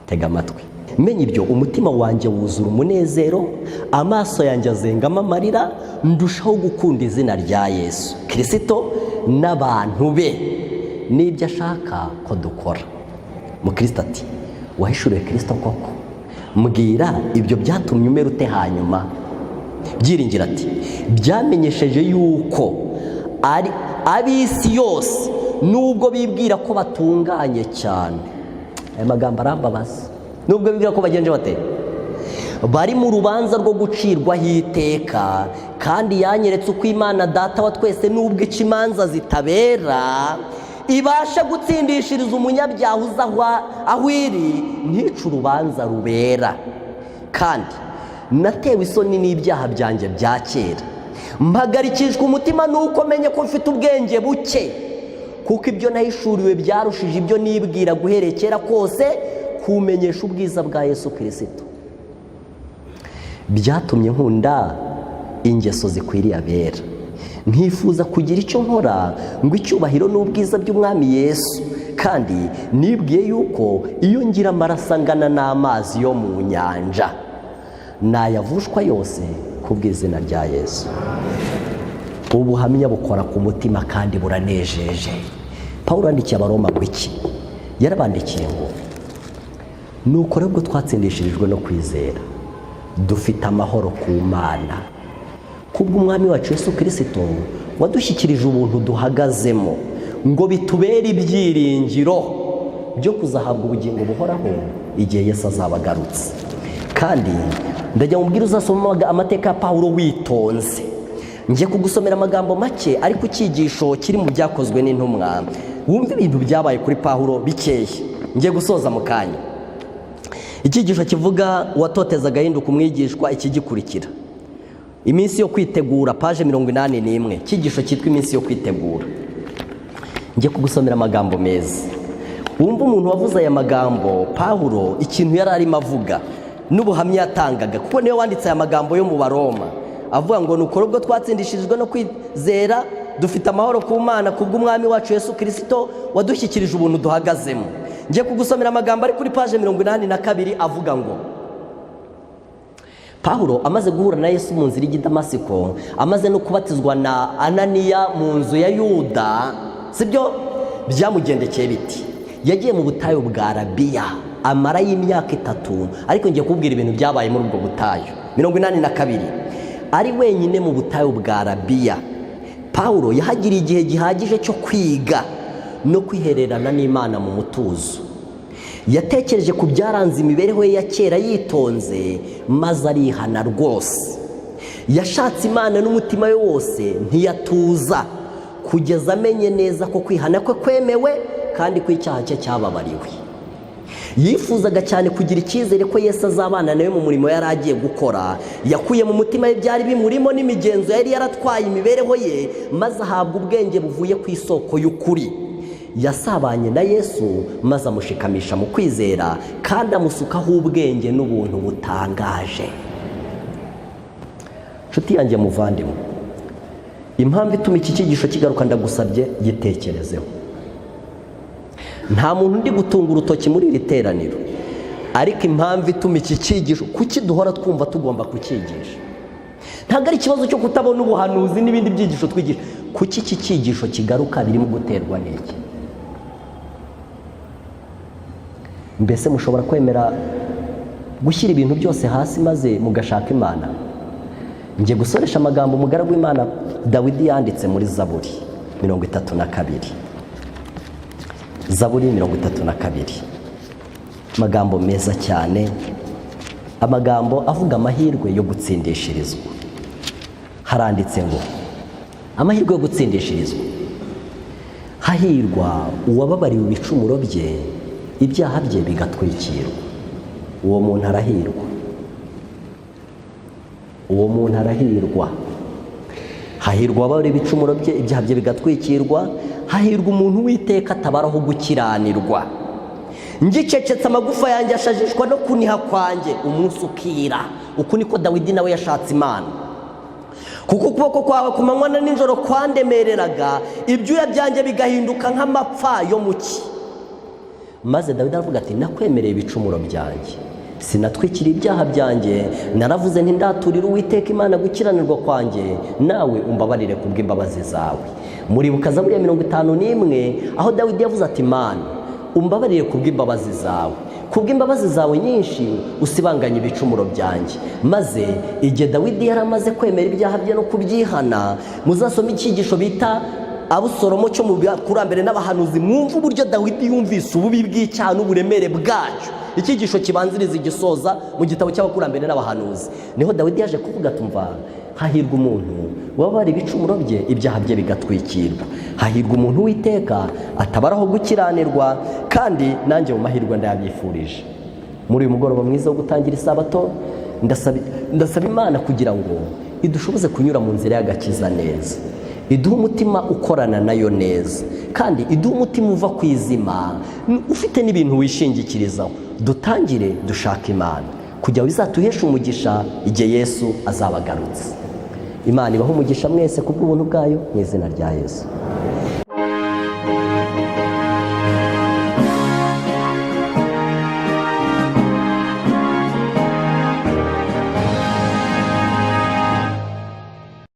Tega amatwi. Menye ibyo, umutima wanjye wuzura umunezero, amaso yanjye azengamo amarira, ndushaho gukunda izina rya Yesu Kirisito n'abantu be n'ibyo ashaka ko dukora. Mukristo ati: "Wahishuriwe Kirisito koko? Mbwira, ibyo byatumye umera ute hanyuma?" Byiringiro ati: "Byamenyesheje yuko ari ab'isi yose, nubwo bibwira ko batunganye cyane." Aya magambo arambabaza. Nubwo bibwira ko bagenje bate, bari mu rubanza rwo gucirwaho iteka. Kandi yanyeretse uko Imana Data wa twese, nubwo ica imanza zitabera, ibasha gutsindishiriza umunyabyaha uza aho iri ntice urubanza rubera. Kandi natewe isoni n'ibyaha byanjye bya kera, mpagarikishwa umutima nuko menye ko mfite ubwenge buke, kuko ibyo nahishuriwe byarushije ibyo nibwira guhereye kera kose kumenyesha ubwiza bwa Yesu Kirisito. Byatumye nkunda ingeso zikwiriye abera, nkifuza kugira icyo nkora ngo icyubahiro n'ubwiza by'Umwami Yesu. Kandi nibwiye yuko iyo ngira amaraso angana n'amazi yo mu nyanja, nayavushwa yose ku bw'izina rya Yesu. Ubuhamya bukora ku mutima kandi buranejeje. Paul yandikiye Abaroma ngo iki? Yarabandikiye ngo: "Nuko rero ubwo twatsindishirijwe no kwizera, dufite amahoro ku Mana kubw'Umwami wacu Yesu Kirisito, wadushyikirije ubuntu duhagazemo, ngo bitubere ibyiringiro byo kuzahabwa ubugingo buhoraho igihe Yesu azaba agarutse." Kandi ndajya mubwira, uzasoma amateka ya Pawulo witonze. Ngiye kugusomera amagambo make, ariko icyigisho kiri mu Byakozwe n'Intumwa, wumve ibintu byabaye kuri Pawulo bikeya. Ngiye gusoza mu kanya. Icyigisho kivuga uwatotezaga ahinduka umwigishwa, ikigikurikira iminsi yo kwitegura, page 81, icyigisho cyitwa iminsi yo kwitegura. Ngiye kugusomera amagambo meza, wumva umuntu wavuze aya magambo, Pawulo, ikintu yari arimo avuga n'ubuhamya yatangaga, kuko niwe wanditse aya magambo yo mu Baroma avuga ngo: "Nuko ubwo twatsindishirijwe no kwizera, dufite amahoro ku Mana kubw'Umwami wacu Yesu Kirisito, wadushyikirije ubuntu duhagazemo." Ngiye kugusomera amagambo ari kuri page 82, avuga ngo Pawulo amaze guhura na Yesu mu nzira ijya i Damasiko, amaze no kubatizwa na Ananiya mu nzu ya Yuda, sibyo? Byamugendekeye biti? Yagiye mu butayu bwa Arabiya, amarayo imyaka 3. Ariko ngiye kubwira ibintu byabaye muri ubwo butayu. 82, ari wenyine mu butayu bwa Arabiya, Pawulo yahagiriye igihe gihagije cyo kwiga no kwihererana n'Imana mu mutuzo. Yatekereje ku byaranze imibereho ye ya kera yitonze, maze arihana rwose. Yashatse Imana n'umutima we wose, ntiyatuza kugeza amenye neza ko kwihana kwe kwemewe kandi ko icyaha cye cyababariwe. Yifuzaga cyane kugira icyizere ko Yesu azabana nawe mu murimo yari agiye gukora. Yakuye mu mutima we byari bimurimo n'imigenzo yari yaratwaye imibereho ye, maze ahabwa ubwenge buvuye ku isoko y'ukuri. Yasabanye na Yesu, maze amushikamisha mu kwizera, kandi amusukaho ubwenge n'ubuntu butangaje. Nshuti yanjye muvandimwe, impamvu ituma iki cyigisho kigaruka, ndagusabye gitekerezeho. Nta muntu undi gutunga urutoki muri iri teraniro, ariko impamvu ituma iki cyigisho, kuki duhora twumva tugomba kucyigisha, ntabwo ari ikibazo cyo kutabona ubuhanuzi n'ibindi byigisho twigisha. Kuki iki cyigisho kigaruka? Birimo guterwa n'iki? Mbese mushobora kwemera gushyira ibintu byose hasi maze mugashaka Imana? Ngiye gusoresha amagambo umugaragu w'Imana Dawidi yanditse muri Zaburi 32. Zaburi 32, amagambo meza cyane, amagambo avuga amahirwe yo gutsindishirizwa. Haranditse ngo: amahirwe yo gutsindishirizwa. Hahirwa uwababariwe ibicumuro bye, ibyaha bye bigatwikirwa. Uwo muntu arahirwa, uwo muntu arahirwa. Hahirwa uwababariwe ibicumuro bye, ibyaha bye bigatwikirwa. Hahirwa umuntu Uwiteka atabaraho gukiranirwa. Ngicecetse, amagufa yanjye ashajishwa no kuniha kwanjye umunsi ukira. Uku niko Dawidi nawe yashatse Imana. Kuko ukuboko kwawe ku manywa na nijoro kwandemereraga, ibyuya byanjye bigahinduka nk'amapfa yo mu cyi. Maze Dawidi aravuga ati: "Nakwemereye ibicumuro byanjye, Sinatwikiriye ibyaha byanjye, naravuze nti: "Ndaturira Uwiteka Imana gukiranirwa kwanjye, nawe umbabarire kubw'imbabazi zawe." Muribuka Zaburi ya 51, aho Dawidi yavuze ati: "Mana, umbabarire kubw'imbabazi zawe, kubw'imbabazi zawe nyinshi usibanganye ibicumuro byanjye." Maze igihe Dawidi yari amaze kwemera ibyaha bye no kubyihana, muzasome icyigisho bita Abusoromo cyo mu bakurambere n'abahanuzi, mwumve uburyo Dawidi yumvise ububi bw'icyaha n'uburemere bwacyo. Icyigisho kibanziriza igisoza mu gitabo cy'abakurambere n'abahanuzi, niho Dawidi yaje kuvuga, tumva: "Hahirwa umuntu wabara ibicumuro bye, ibyaha bye bigatwikirwa. Hahirwa umuntu w'iteka atabaraho gukiranirwa." Kandi nanjye mu mahirwe ndayabifurije muri uyu mugoroba mwiza wo gutangira isabato. Ndasaba Imana kugira ngo idushoboze kunyura mu nzira y'agakiza neza, iduhe umutima ukorana nayo neza, kandi iduhe umutima uva ku izima, ufite n'ibintu wishingikirizaho. Dutangire dushaka Imana kugira ngo bizatuheshe umugisha igihe Yesu azaba agarutse. Imana ibahe umugisha mwese kubw'ubuntu bwayo, mu izina rya Yesu.